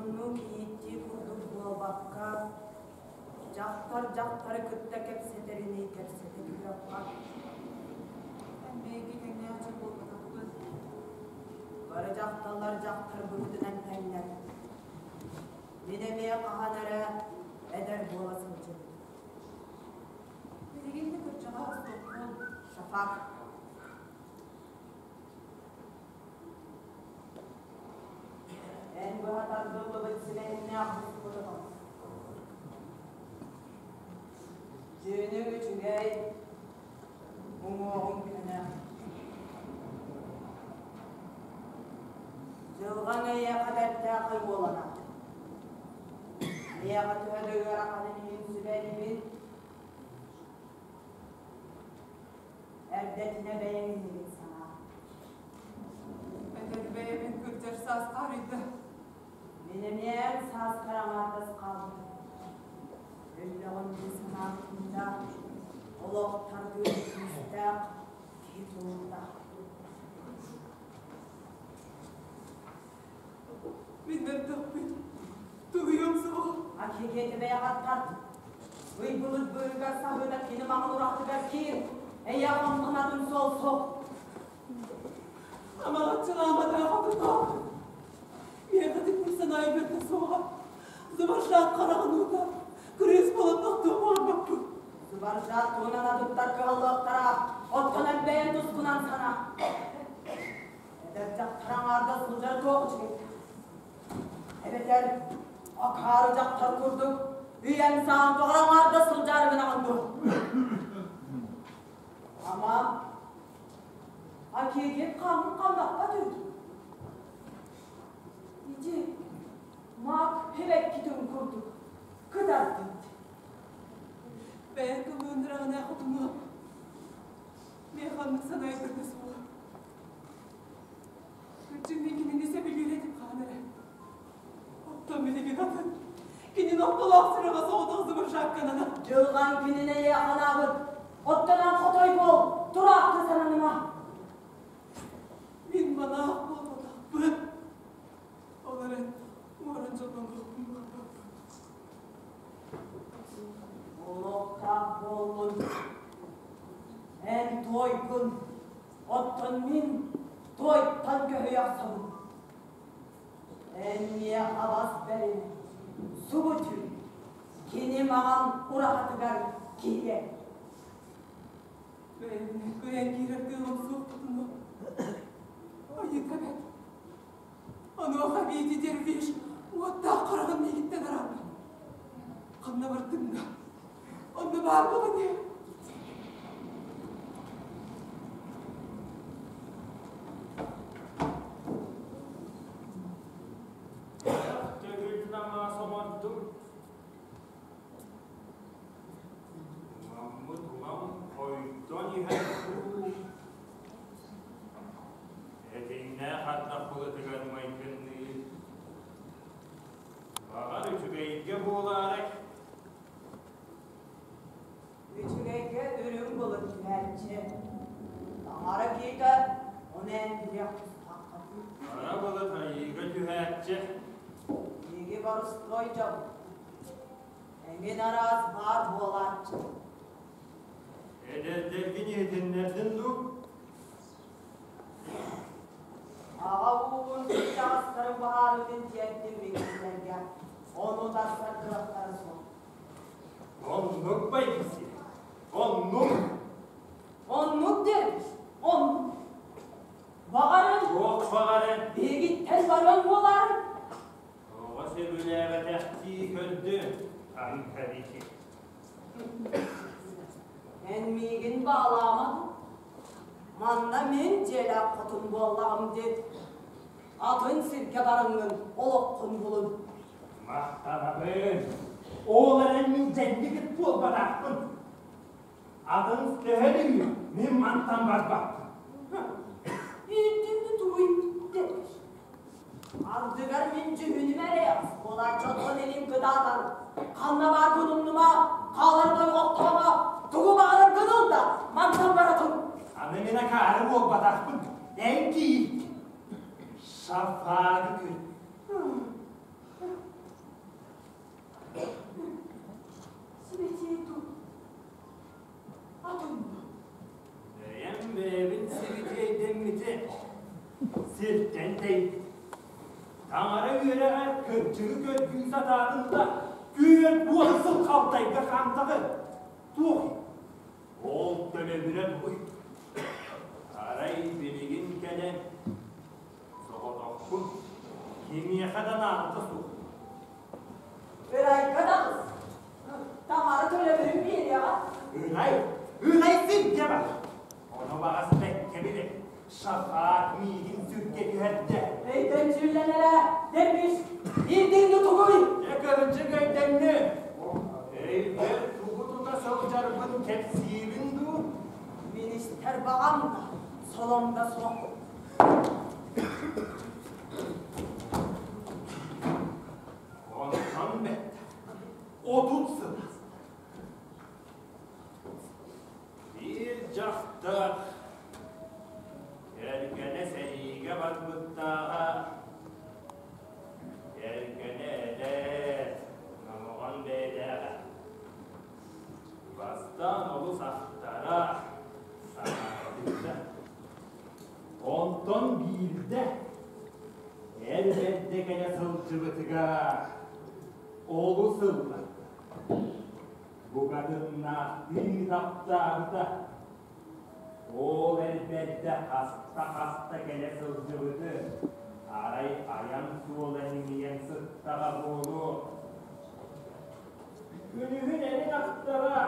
Уруккуннуу кийииттии курдук буолбакка, дьахтар дьахтары кытта кэпсэтэринии кэпсэтэ түһүөххэ. Эн биһиги тэҥнээх дьон буолбатахпыт. Бары дьахталлар дьахтар быһыытынан тэҥнэр. Мин эмиэ хаһан эрэ эдэр буола сылдьыбытым. Билигин да кырдьаҕас суохпун. Шафак. Эн быһа тардыллыбыт сибэһиннээх буспутуҥ. Дьүөнүҥ үчүгэй, уҥуоҕуҥ көнө. Дьылҕаҥ эйиэхэ бэртээхэй буолана. Миэхэ төһө да ыараханын иһин сүбэлиибин. Эрдэтинэ бэйэҥ иннигин санаа. Эдэр бэйэбин кырдьар сааска арыйда. Мин эмиэ эн сааскар аҥаардас хаалбытым. Өллөҕүм дии санаабытым да, олох тардыы күүстээх киһи тулуурдаах. Мин мөлтөхпүн. Тугуйуом суоҕа. Акиекети бэйэҕэр тарт. Ый былыт быыһыгар саһыыта кини маҥан урахтыгар киир. Эйэ онтун атын суол суох. Амаҕаччылааматаах отутаах. Миэхэ тикпит санаа бэртэ суоҕа. Зубаржаат хараҕын уута. Кырыыс буолан тохтуом оҥорбоппун. Зубаржаат туһунан атыттар кыһаллыахтара. Оттон эн бэйэҥ тускунан сана. Эдэр дьахтар аҥаардас сылдьар туох үчүгэй. Эбэтэр акаары дьахтар курдук үйэҥ саан тоҕо аҥаардас сылдьаары гынаҕын дуо? Ама Акиегин хаамын хамнаппат үһү. Ити мак хилэккитин курдук кытардыбыт. Бэйэҥ кымыынныраҕына хотунуом. Миэхэ оннук санаа көрдө суоҕа. Кырдьык мин кинини сөбүлүүр этим хаһан эрэ. Оттон билигин атын. Кинини ортолоох сүрэҕэ соҕотох зыбыржаакканана. Дьылҕаҥ күнүн эйиэхэ анаабыт. Оттон ан хотой буол, тураахты сананыма. Мин манаах буолбатахпын. Ол эрэн муоран дьоллонуохпун баҕарбаппын. Олохтоох буоллун. Эн туойгун, оттон мин туойтан көһүйэ охсобун. Эн миэхэ бас бэрин, субу түүн кини маҕан ураһатыгар киирэ. Бэйэбинэн кыайан киирэр кыаҕым суох хотуну. Айыыта бэт. Онуоха Вити Дервиш уоттаах хараҕын миигиттэн араарбат. Ханна бардыҥ да, онно баар буолан иһэр. Төгүл намаас оҥордум. Уҥаммыт уҥам хойдон иһэр дуу. Этиҥнээх ардах былытыгар майгынныыр. Баҕар үчүгэйгэ буолаарай? Үчүгэйгэ үрүҥ былыт түһээччи. Таҥара киитэ ону эн билиэх тустааххын. Хара былыт айыыга түһээччи. Биһиги боростуой дьоммут. Эҥин араас баар буолааччы. Эдэрдэргин иһитиннэрдин дуу? Аҕа ууһун кырдьаҕастарын баһаарытын тиэрдим миҥкилэргэ, ону тахсар кыахтара суох. Оннук байбыси, оннук. Оннук диэбит, оннук. Баҕарым. Туох баҕарым? Биһигиттэн барыан буолаарым. Оҕо сөбүлээбэтэхтии көрдү, Анкарики. Эн миигин баалаама дуу? Манна мин дьиэлээх хотун буоллаҕым дии. Атын сиргэ бараҥҥын олоххун булун. Махтанабын. Ол эрэн мин дьэннигит буолбатахпын. Атын төһө мин мантан барбаппын. Итини туй дедир. Ардыгар мин дьүһүнүм эрэ буолааччы оттон илим кытаатар. Ханна баар гынумнума, хаалар дойҕохтоомо, тугу баҕарар гыныл да, мантан баратын. Аны мин акаары буолбатахпын. Эн киит. Шафагы көр. Сибэтиэй дуу? Атын дуу? Бэйэм бэйэбин сибитиэйдэммити сиртэн тэйбит. Таҥара үөрэҕэр кырдьыгы көрдүү сатаатым да, 40 сыл халтайга хаамтаҕы. Туох Ол төлөбүрэ тугуй? Арай билигин кэлэн соҕотохпун, кимиэхэ да наадата суох. Ырайга таҕыс. Таҥара төлөбүрүн биэриэҕэ. Ырай, ырай сиргэ бар. Ону баҕас бэккэ билэр. Шафаат миигин сүргэ түһэрдэ. Өйтөн дьүүллэн эрэ, дервиш, ирдиҥ тугуй? Дьэ кырдьык өйдөннү. Өйбөр тугу тута сылдьарбын кэпсиибин дуу? Мин истэр баҕам да, солом да суох. Онтон бэттэх. 30 сыл. Биир дьахтар кэргэнэ сэриигэ барбыттааҕа, кэргэнэ эдэр, номоҕон бэйэлээҕэ. Бастаан олус ахтара, санаабыта. Онтон биирдэ эр бэрдэ кэлэ сылдьыбытыгар олус ылларда. Букатыннаахтыы таптаабыта. Ол эр бэрдэ хаста-хаста кэлэ сылдьыбыты, арай айан суола ньимийэн сыттаҕа буолуо. Күнүһүн эрин ахтара,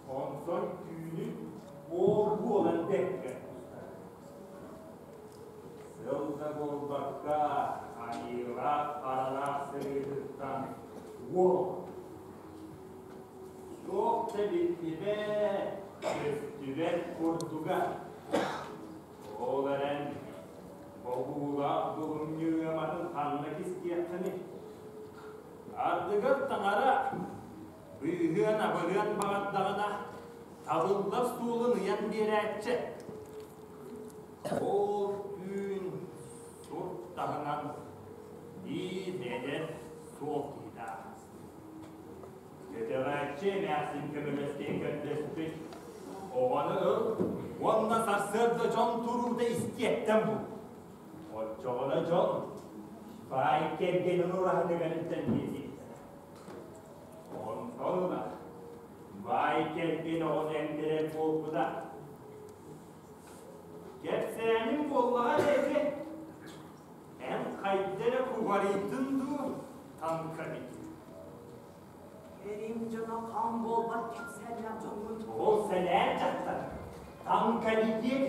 онтон түүнүн ол буолан бэркэ тустара. Сыл да буолбакка, айыылаах харалаах сырыытыттан уол Туох да биллибэт, көстүбэт курдуга. Ол эрэн, бобуулаах булумньу ыаматын ханна кистиэххиний? Ардыгар таҥара быыһыан-абырыан баҕардаҕына, табыллар суолун ыйан биэрээччи. Ол түүн сурт таһынан биир эдэр суол киһитэ Көтөҕөөччү эмээхсин көмөлөстүн көрдөспүт. Оҕону ыл уонна сарсыарда дьон туруута истиэттэн бул. Оччоҕуна дьон баай кэргэнин ураһатыгар илдьэн биэриэхтэрэ. Онтон ыла баай кэргэн оҕону эмтэрэр буолбута. Кэпсээним буоллаҕа да ити. Эн хайда эрэ кубарыйдын дуу, таҥка бит. Эрим дьоно хаан буолбат кэпсээннээх дьоҥҥун. Ол сэлээн дьахтар, таҥка диэтиҥ.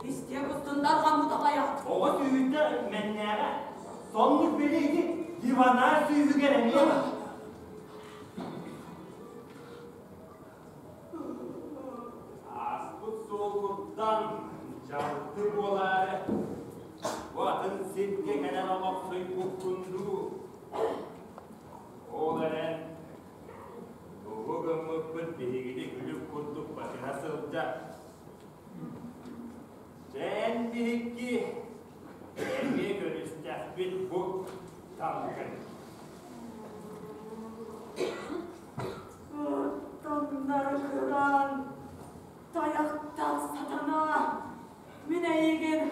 Истиэм устун дарҕаммыт аҕайах. Оҕо сүүһүттэ мэннээҕэ. Соннук били ити дивана сүүһүгэр эмиэ бар. Ааспыт суолгуттан дьалты буолаары, бу атын сиргэ кэлэн олохсуйбуккун дуу? Ол эрэн, тугу гыммыппыт биһигини күлүк курдук батыһа сылдьар. Дьэ эн биһикки эмиэ көрүстэхпит бу таҥкын. Таҥнары кыраан, тайахтаах сатана, мин эйигин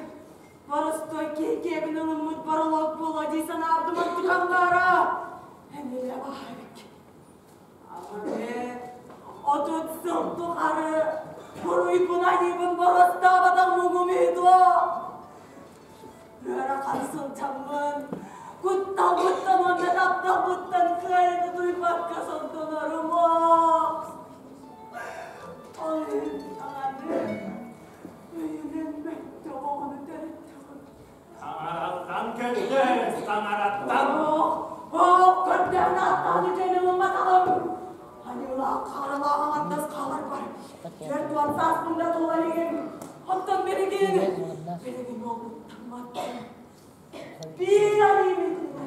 боростуой киһи ылыммыт боролуок буолуо дии санаабытым онтукам баара. Эмиэ баар эбиккин. Ама 30 сыл тухары буруйбун айыыбын боростаабатах муҥум үһү дуо? Ыарахан сылдьаммын, кутталбыттан уонна тапталбыттан кыайан утуйбакка сордонорум Ол иһин даҕаны өйүнэн мөттө оҕону төрөттөҕүм. Таҥараттан көрдөс, таҥараттан! Ох, ох, көрдөһөн ааттаан үтүөнү ылымматаҕым. Айыылаах харалаах аҥардас хааларбар 40 сааспын да туола илигим. Оттон билигин, билигин уолбуттан маттым. Биир айыым итиннэ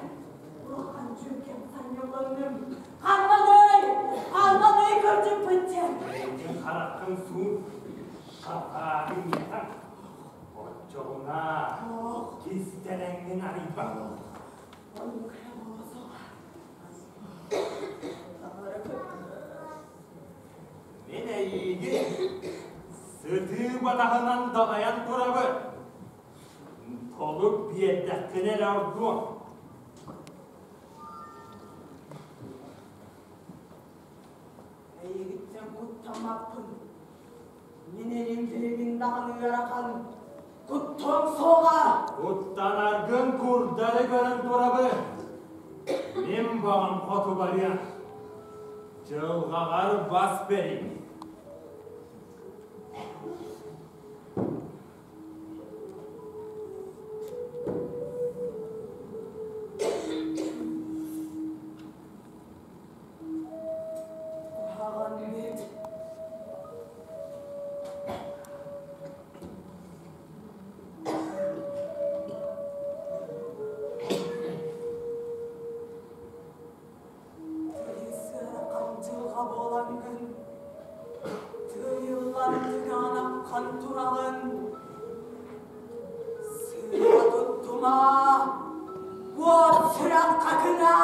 улахан дьүккэм санньылланным. Ханнаный, ханнаный кырдьыкпыт диэн. Эйигин хараххын суун, шафааҕы миэхэ. Оччоҕуна Ох, кистэлэҥҥин арыйбат. оннук эрэ буолуо суоҕа. Таҥара көрдө. Мин эйиигин сытыы батаһынан далайан турабын. Толук биэрдэххинэ эрэ ордуом. Эйигиттэн куттаммаппын. Мин эрим билигин даҕаны ыарахан. Куттуом суоҕа! Куттанаргын курдары көрөн турабын. Мин баҕам хоту барыах. Дьылҕаҕар бас бэрик. Куһаҕан бит. Тыйыс ыарахан дьылҕа буолаҥҥын, тыйыллан тыгаанаххан тураҕын. Сыыһа туттума, уот сүрэх хатына!